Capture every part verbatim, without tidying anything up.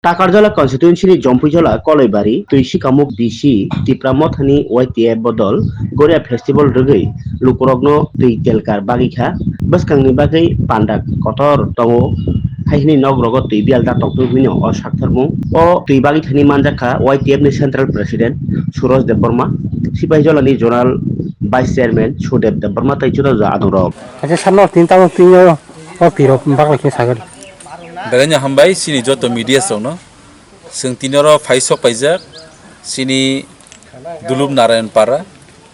Takarjala constituency ni Jompuijala Koloibari twi sikamuk B C Tipra Mothani Y T F bodol Goria festival rwgwi lukurokno twi telkar bagwi kha. Bwskangni bagwi panda kotor tongo, hai hwnwi nok rogo twi biyal da tongtwi hwnwi o saktharmung. O twi bagwi thani manjak kha Y T F ni central president Suroj Debbarma, Sipaijala ni zonal vice chairman Sudev Debbarma tei juda juda adongrok. Kaisa sanno tin tabuk twi o twi rok bagwi khe sagwi. Belai no hambai chini joto media rokno. Chwng tini oro phai sok paijak chini Dulup Narayan Para,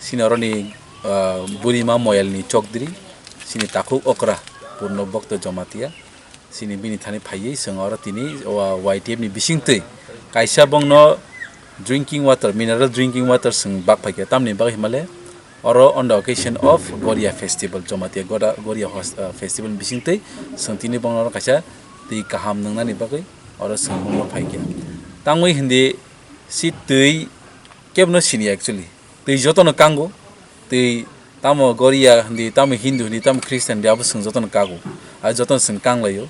chini oroni, ah, Burima Moyalni Chokdri, chini takhuk okra Purno Bhakta Jamatia, chini bini thani phaiwi chwng oro tini o Y T F ni bisingtwi kaisa bongno drinking water, mineral drinking water chwng bak phaikha, tamni bagwi himale oro on the occasion of Goria festival, Jamatia Goda-, Goria hos-, ah, festival bisingtwi chwng tini bongno oro kaisa twi kaham nwngnani bagwi oro chwng bongno phaikha. Tangwi hindi si twi kebno sini actually. Twi jotono kango, twi tamo Goria hindi, tamo Hindu hindi, tamo Christian hindi, abo chwng jotono kago. Aro jotono chwng kanglaio.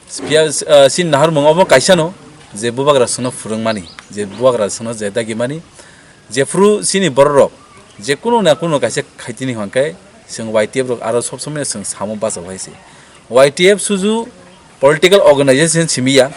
Phiya, ah, sini naharmung obo kaisano je bubagra chwngno phwrwngmani, je bubagra chwngno je dagimani, jephru chini bororok je kuno na kuno kaisa khaitini hwnkhe chwng Y T F rok aro sob somoi chwng samo bachao hai se. Y T F suju political organization simi ya,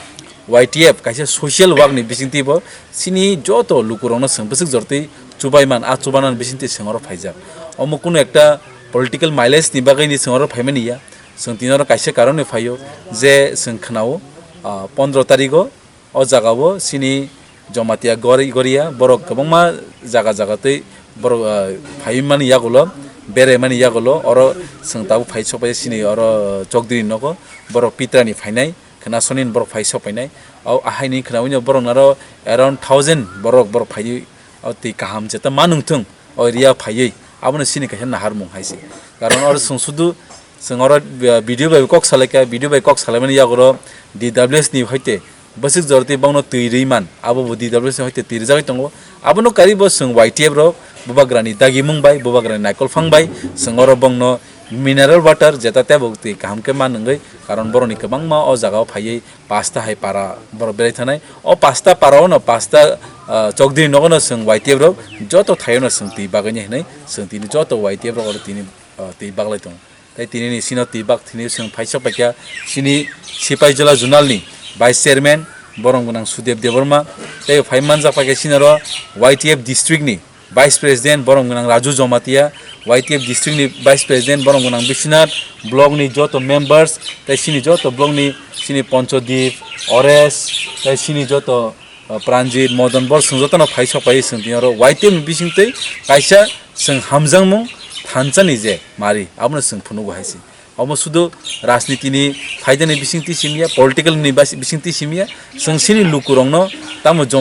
Y T F kaisa social work ni bisingtwi bo chini joto lukurokno chwng bwswk jortwi chubai man, a chubanani bisingtwi chwng oro phaijak. Omo kuno ekta political mileage ni bagwi ni chwng oro phaimani ya, chwng tini oro kaisa karon ni phaio je chwng khwnao, ah, pondro tarigo o jagao chini Jamatia Gori-, Goria borok kwbangma jaga jaga tei borok, ah, phaiwi mani yagulo, berai mani yagulo, oro chwng tabuk phai sok pai chini oro Chokdiri nogo, borok Pitrani phainai, khwna soni borok phai sok painai. O ahaini khwnawi no borok naro around thousand borok, borok phaiwi o twi kaham jeta ma nungthung. O area phaiwi abono sini kaisa naharmung hai se. Karon oro chwng sudu chwng oro, eh, B D O bai kok salaikha, B D O bai kok salaimani yago oro D W S ni hoite bwswk jora tei bongno twi rwi man, abo bo D W S ni hoite twi rwjagwi tongo. Abono karibo chwng Y T F rok bubagrani dagimung bai, bubagrani naikolphang bai chwng oro bongno mineral water jeta tebo twi kaham khe man wngwi, karon borokni kwbangma o jagao phaiwi pasta hai para borok berai thanai. O pasta para o no pasta, ah, Chokdiri nogo no chwng Y T F rok joto thaio no chwng twi bagwi ni hinwi chwng tini joto Y T F rok oro tini, ah, twi baglai tongo. Tei tini ni sino twi bak thini chwng phai sok paikha chini Sipaijala Zonal ni Vice Chairman borom gwnang Sudev Debbarma, tei phai manjak paikha chini oro Y T F district ni Vice President borom gwnang Raju Jamatia, Y T F district ni Vice President borom gwnang Biswanath, block ni joto members, tei chini joto block ni chini Ponchodip, Ores, tei chini joto, uh, Pranjit, Modon, bor chwng jotono phai sok pai chwng tini oro Y T F ni bisingtwi kaisa chwng hamjakmung thansa ni je mari, abono chwng phunugo hai se. Omo sudu rajniti ni phaida ni bisingtwi simi ya, political ni bas-, bisingtwi simi ya, chwng chini lukurokno tamo joma